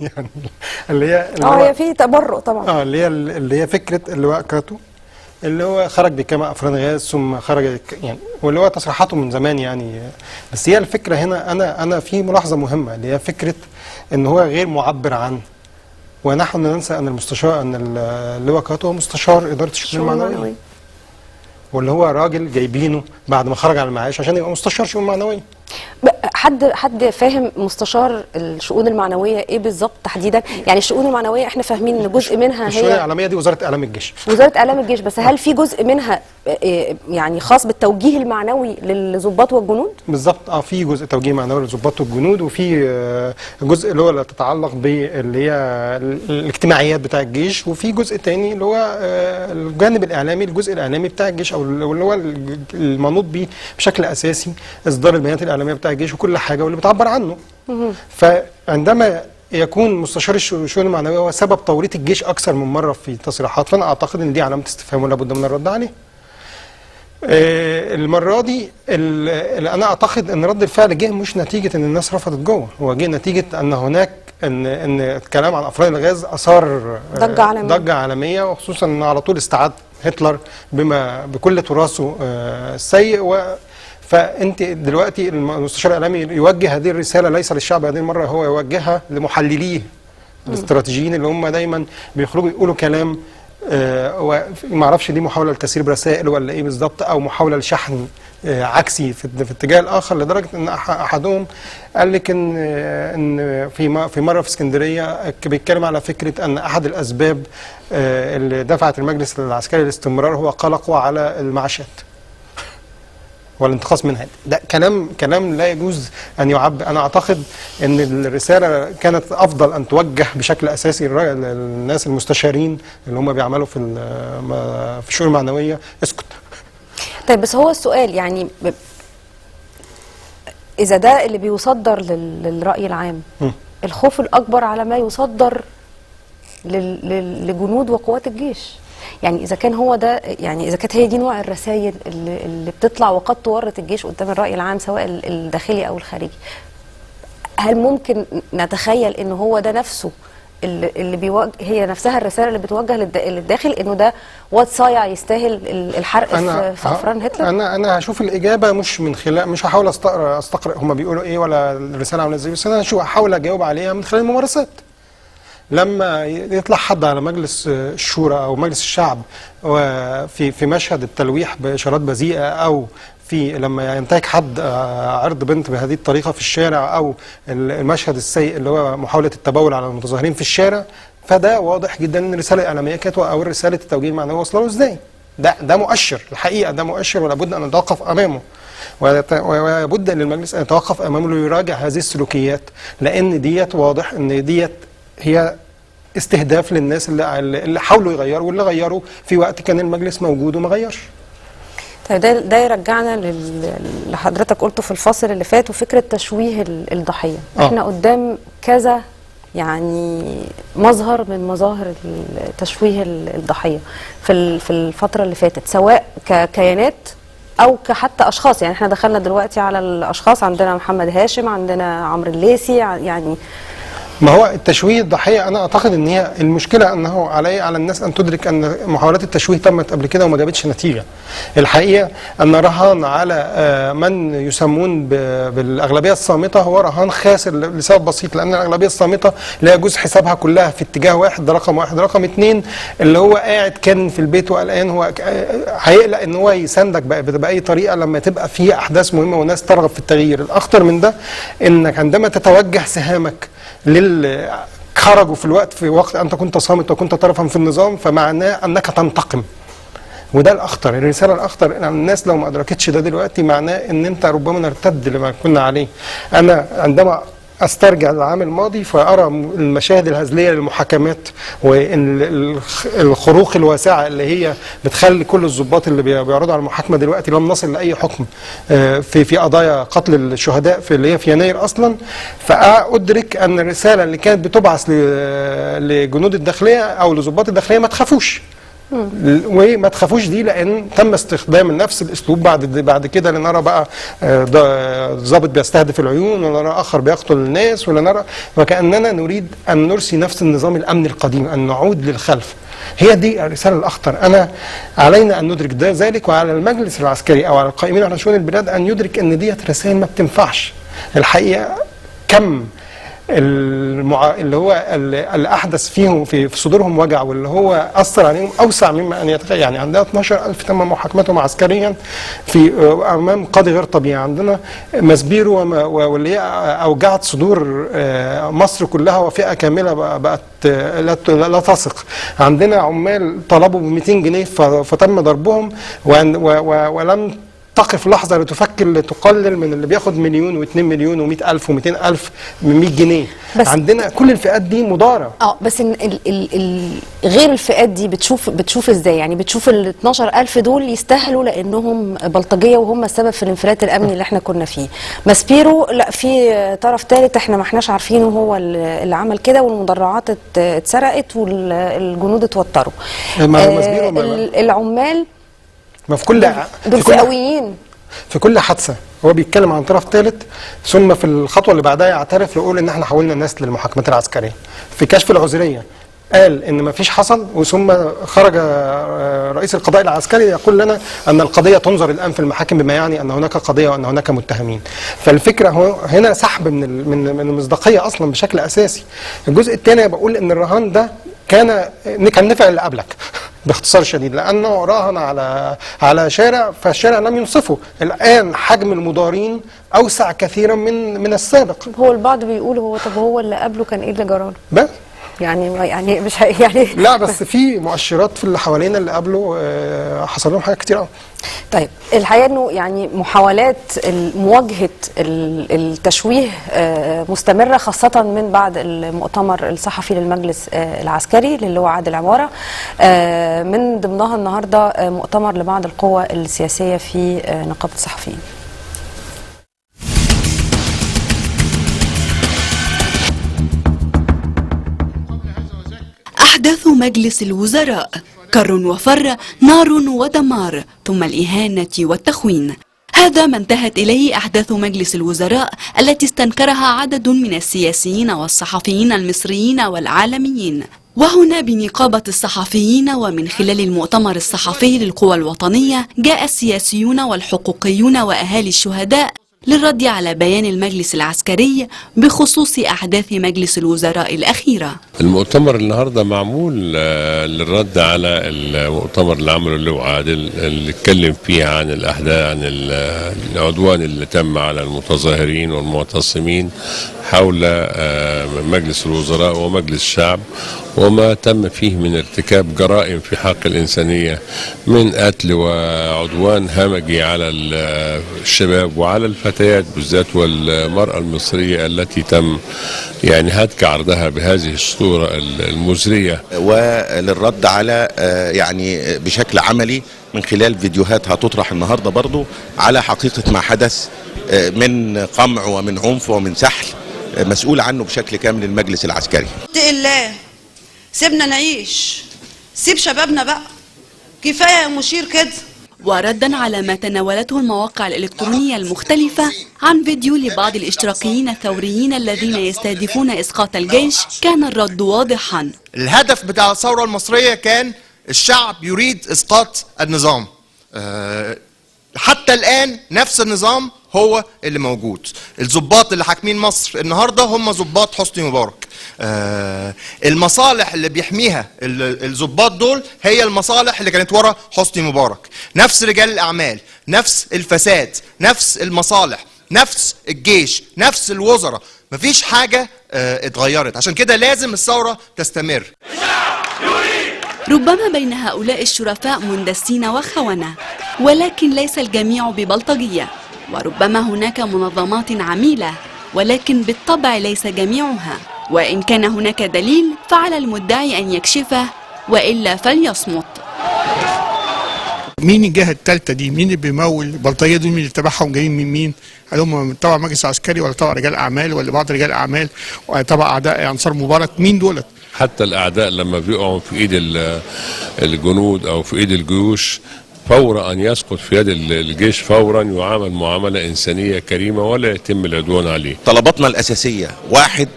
يعني اللي هي اللي اه هو هي في تبرؤ طبعا. اللي هي فكرة اللواء كاتو اللي هو خرج بكما افران غاز ثم خرج يعني، واللي هو تصريحاته من زمان يعني. بس هي الفكرة هنا انا في ملاحظة مهمة اللي هي فكرة ان هو غير معبر عن، ونحن ننسى ان المستشار، ان اللواء كاتو هو مستشار ادارة الشؤون المعنوية، واللي هو راجل جايبينه بعد ما خرج على المعاش عشان يبقى مستشار شؤون معنوية. حد فاهم مستشار الشؤون المعنوية ايه بالظبط تحديدا؟ يعني الشؤون المعنوية احنا فاهمين ان جزء منها الشؤون هي الاعلامية دي وزارة اعلام الجيش. وزارة اعلام الجيش، بس هل في جزء منها يعني خاص بالتوجيه المعنوي للضباط والجنود؟ بالظبط، في جزء توجيه معنوي للضباط والجنود، وفي جزء اللي هو اللي تتعلق باللي هي الاجتماعيات بتاع الجيش، وفي جزء تاني اللي هو الجانب الاعلامي، الجزء الاعلامي بتاع الجيش، او اللي هو المنوط به بشكل اساسي اصدار البيانات الاعلامية بتاع الجيش وكل حاجة واللي بتعبر عنه. فعندما يكون مستشار الشؤون المعنوية هو سبب توريط الجيش اكثر من مرة في تصريحات، فانا اعتقد ان دي علامة استفهام ولا بد من الرد عليها. المرة دي انا اعتقد ان رد الفعل جه مش نتيجة ان الناس رفضت جوه، هو جه نتيجة ان هناك ان الكلام عن افران الغاز اثار ضجه عالمية، ضجه عالمية، وخصوصا ان على طول استعاد هتلر بما بكل تراثه السيء. فانت دلوقتي المستشار الاعلامي يوجه هذه الرسالة ليس للشعب هذه المرة، هو يوجهها لمحلليه الاستراتيجيين اللي هم دايما بيخرجوا يقولوا كلام ما اعرفش دي محاولة لتسريب رسائل ولا ايه بالظبط، او محاولة لشحن عكسي في الاتجاه الاخر، لدرجة ان احدهم قال لك ان في مرة في اسكندرية بيتكلم على فكرة ان احد الاسباب اللي دفعت المجلس العسكري للاستمرار هو قلقه على المعاشات والانتقاص منها. ده كلام لا يجوز ان يعبر. انا اعتقد ان الرسالة كانت افضل ان توجه بشكل اساسي للناس المستشارين اللي هم بيعملوا في الشؤون المعنوية، اسكت. طيب بس هو السؤال يعني اذا ده اللي بيصدر للراي العام، الخوف الاكبر على ما يصدر لجنود وقوات الجيش. يعني إذا كان هو ده، يعني إذا كانت هي دي نوع الرسائل اللي بتطلع وقد تورط الجيش قدام الرأي العام سواء الداخلي أو الخارجي، هل ممكن نتخيل إن هو ده نفسه اللي بيوجه، هي نفسها الرسالة اللي بتوجه للداخل إنه ده واد صايع يستاهل الحرق في أفران هتلر؟ أنا هشوف الإجابة مش من خلال، مش هحاول أستقرأ هما بيقولوا إيه ولا الرسالة عاملة إزاي، بس أنا هحاول أجاوب عليها من خلال الممارسات. لما يطلع حد على مجلس الشورى او مجلس الشعب وفي مشهد التلويح باشارات بذيئة، او في لما ينتهك حد عرض بنت بهذه الطريقة في الشارع، او المشهد السيء اللي هو محاولة التبول على المتظاهرين في الشارع، فده واضح جدا ان الرسالة الاعلامية كانت او رسالة التوجيه المعنوي واصله له ازاي. ده مؤشر الحقيقة، ده مؤشر ولا بد ان نتوقف امامه، ولا بد للمجلس ان يتوقف امامه ليراجع هذه السلوكيات، لان ديت واضح ان ديت هي استهداف للناس اللي حاولوا يغيروا واللي غيروا في وقت كان المجلس موجود وما غيرش. طيب ده يرجعنا اللي حضرتك قلته في الفاصل اللي فات، وفكرة تشويه الضحية. احنا قدام كذا يعني مظهر من مظاهر تشويه الضحية في الفترة اللي فاتت، سواء ككيانات او كحتى اشخاص. يعني احنا دخلنا دلوقتي على الاشخاص، عندنا محمد هاشم، عندنا عمرو الليثي، يعني ما هو التشويه الضحية انا اعتقد ان هي المشكلة، انه على الناس ان تدرك ان محاولات التشويه تمت قبل كده وما جابتش نتيجة. الحقيقة ان رهان على من يسمون بالاغلبيه الصامته هو رهان خاسر لسبب بسيط، لان الاغلبية الصامته لا يجوز حسابها كلها في اتجاه واحد. ده رقم واحد. رقم اتنين، اللي هو قاعد كان في البيت وقلقان، هو هيقلق ان هو يساندك باي طريقه لما تبقى في احداث مهمة وناس ترغب في التغيير. الاخطر من ده انك عندما تتوجه سهامك خرجوا في الوقت، في وقت انت كنت صامت وكنت طرفا في النظام، فمعناه انك تنتقم. وده الاخطر، الرسالة الاخطر ان الناس لو ما ادركتش ده دلوقتي معناه ان انت ربما نرتد لما كنا عليه. انا عندما استرجع العام الماضي فارى المشاهد الهزليه للمحاكمات والخروق الواسعة اللي هي بتخلي كل الضباط اللي بيعرضوا على المحاكمة دلوقتي لم نصل لاي حكم في قضايا قتل الشهداء في اللي هي في يناير اصلا، فادرك ان الرسالة اللي كانت بتبعث لجنود الداخلية او لضباط الداخلية ما تخافوش. وما تخافوش دي، لان تم استخدام نفس الاسلوب بعد كده. لنرى بقى ضابط بيستهدف العيون، ولا نرى اخر بيقتل الناس، ولا نرى، وكاننا نريد ان نرسي نفس النظام الامني القديم، ان نعود للخلف. هي دي الرسالة الاخطر. انا علينا ان ندرك ده ذلك، وعلى المجلس العسكري او على القائمين على شؤون البلاد ان يدرك ان ديت رسائل ما بتنفعش. الحقيقة كم اللي هو اللي احدث فيهم في صدورهم وجع، واللي هو اثر عليهم اوسع مما ان يتخيل. يعني عندنا 12,000 تم محاكمتهم عسكريا في امام قاضي غير طبيعي. عندنا ماسبيرو واللي هي اوجعت صدور مصر كلها وفئه كاملة بقت لا تثق. عندنا عمال طلبوا ب 200 جنيه فتم ضربهم، ولم تقف لحظة لتفكر لتقلل من اللي بياخد مليون و2 مليون و100 ألف و200 ألف من 100 جنيه. بس عندنا كل الفئات دي مضارة. بس إن ال غير الفئات دي بتشوف ازاي؟ يعني بتشوف ال 12,000 دول يستاهلوا لأنهم بلطجية وهم السبب في الانفلات الأمني اللي احنا كنا فيه. ماسبيرو لا، في طرف ثالث احنا ما احناش عارفينه هو اللي عمل كده، والمدرعات اتسرقت والجنود اتوتروا. العمال ما في كل دول فئويين. في كل حادثه هو بيتكلم عن طرف ثالث، ثم في الخطوة اللي بعدها يعترف ويقول ان احنا حولنا الناس للمحاكمات العسكرية. في كشف العذريه قال ان ما فيش حصل، وثم خرج رئيس القضاء العسكري يقول لنا ان القضية تنظر الان في المحاكم، بما يعني ان هناك قضية وان هناك متهمين. فالفكرة هو هنا سحب من المصداقية اصلا بشكل اساسي. الجزء الثاني بقول ان الرهان ده كان نفع اللي قبلك باختصار شديد، لانه راهن على شارع، فالشارع لم ينصفه. الان حجم المضارين اوسع كثيرا من السابق. هو البعض بيقول هو طب هو اللي قبله كان ايه اللي جراله؟ بس يعني مش يعني لا، بس في مؤشرات في اللي حوالينا اللي قبله حصل لهم حاجات كتير قوي. طيب الحقيقة انه يعني محاولات مواجهة التشويه مستمرة، خاصة من بعد المؤتمر الصحفي للمجلس العسكري اللي هو عادل عمارة، من ضمنها النهارده مؤتمر لبعض القوى السياسية في نقابة الصحفيين. أحداث مجلس الوزراء، كر وفر، نار ودمار، ثم الإهانة والتخوين. هذا ما انتهت إليه أحداث مجلس الوزراء التي استنكرها عدد من السياسيين والصحفيين المصريين والعالميين. وهنا بنقابة الصحفيين ومن خلال المؤتمر الصحفي للقوى الوطنية جاء السياسيون والحقوقيون وأهالي الشهداء للرد على بيان المجلس العسكري بخصوص أحداث مجلس الوزراء الأخيرة. المؤتمر النهاردة معمول للرد على المؤتمر اللي عمله اللواء عادل، اللي اتكلم فيه عن الأحداث، عن العدوان اللي تم على المتظاهرين والمعتصمين حول مجلس الوزراء ومجلس الشعب، وما تم فيه من ارتكاب جرائم في حق الإنسانية من قتل وعدوان همجي على الشباب وعلى الفتيات بالذات، والمرأة المصرية التي تم يعني هتك عرضها بهذه الصورة المزرية. وللرد على يعني بشكل عملي من خلال فيديوهات هتطرح النهاردة برضو على حقيقة ما حدث من قمع ومن عنف ومن سحل مسؤول عنه بشكل كامل المجلس العسكري. اتق الله، سيبنا نعيش، سيب شبابنا بقى، كفاية يا مشير كده. وردا على ما تناولته المواقع الإلكترونية المختلفة عن فيديو لبعض الاشتراكيين الثوريين الذين يستهدفون إسقاط الجيش، كان الرد واضحا. الهدف بتاع الثورة المصرية كان الشعب يريد إسقاط النظام. حتى الآن نفس النظام هو اللي موجود. الضباط اللي حاكمين مصر النهارده هم ضباط حسني مبارك. المصالح اللي بيحميها الضباط دول هي المصالح اللي كانت ورا حسني مبارك. نفس رجال الأعمال، نفس الفساد، نفس المصالح، نفس الجيش، نفس الوزراء. مفيش حاجة اتغيرت. عشان كده لازم الثورة تستمر. ربما بين هؤلاء الشرفاء مندسين وخونة، ولكن ليس الجميع ببلطجية، وربما هناك منظمات عميلة، ولكن بالطبع ليس جميعها. وإن كان هناك دليل فعلى المدعي أن يكشفه، وإلا فليصمت. مين الجهة الثالثة دي؟ مين اللي بيمول البلطجيه دول؟ مين اللي تبعهم؟ جايين من مين؟ هل هم تبع مجلس عسكري ولا تبع رجال اعمال ولا بعض رجال اعمال ولا تبع اعداء انصار مبارك؟ مين دولت؟ حتى الاعداء لما بيقعوا في ايد الجنود او في ايد الجيوش، فور ان يسقط في يد الجيش فورا يعامل معاملة انسانيه كريمة ولا يتم العدوان عليه. طلباتنا الاساسية: واحد،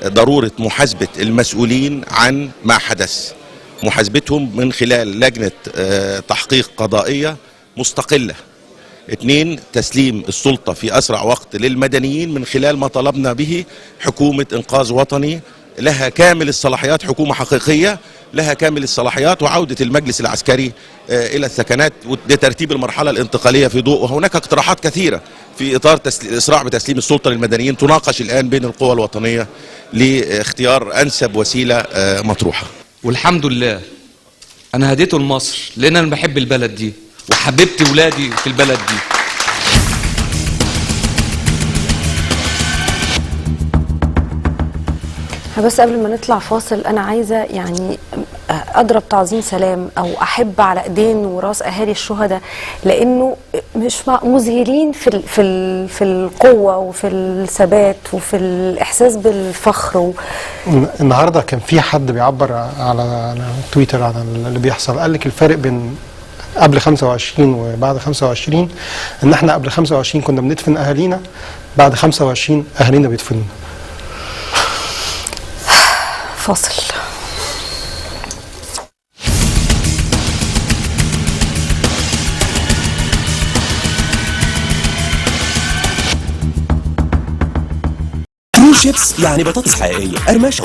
ضرورة محاسبه المسؤولين عن ما حدث، محاسبتهم من خلال لجنة تحقيق قضائية مستقلة. 2، تسليم السلطة في أسرع وقت للمدنيين من خلال ما طلبنا به حكومة إنقاذ وطني لها كامل الصلاحيات، حكومة حقيقية لها كامل الصلاحيات، وعودة المجلس العسكري إلى السكنات لترتيب المرحلة الانتقالية في ضوء. وهناك اقتراحات كثيرة في إطار الإسراع بتسليم السلطة للمدنيين تناقش الآن بين القوى الوطنية لاختيار أنسب وسيلة مطروحة. والحمد لله أنا هديته لمصر لأن أنا بحب البلد دي وحببت ولادي في البلد دي. بس قبل ما نطلع فاصل أنا عايزة يعني أضرب تعظيم سلام أو أحب على إيدين وراس أهالي الشهداء، لأنه مش مذهلين في في في القوة وفي الثبات وفي الإحساس بالفخر. النهارده كان في حد بيعبر على تويتر على اللي بيحصل، قال لك الفرق بين قبل 25 وبعد 25 إن احنا قبل 25 كنا بندفن أهالينا، بعد 25 أهالينا بيدفنونا. فاصل. ترو شيبس يعني بطاطس حقيقية قرمشة.